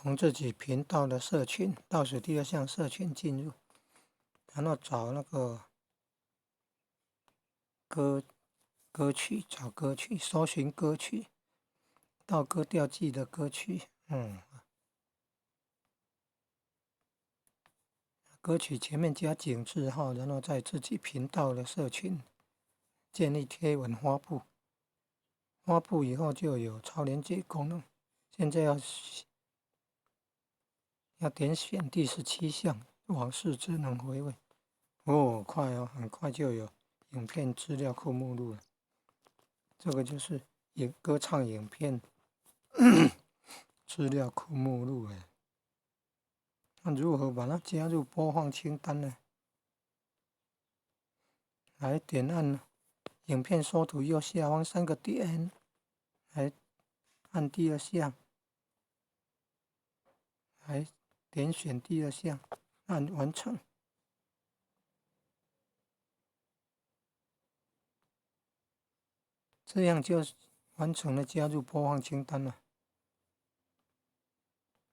從自己頻道的社群倒數第二項社群進入，然後找那個歌曲，找歌曲，搜尋歌曲，道歌釣季的歌曲，歌曲前面加井字號，然後在自己頻道的社群建立貼文發布，發布以後就有超連結功能。現在要點選第17項，往事只能回味。哦，快哦，很快就有影片資料庫目錄了。這個就是歌唱影片資料庫目錄哎。那如何把它加入播放清單呢？來點按影片縮圖右下方三個點，來按第二項，來點選第二項，按完成，這樣就完成了加入播放清單了。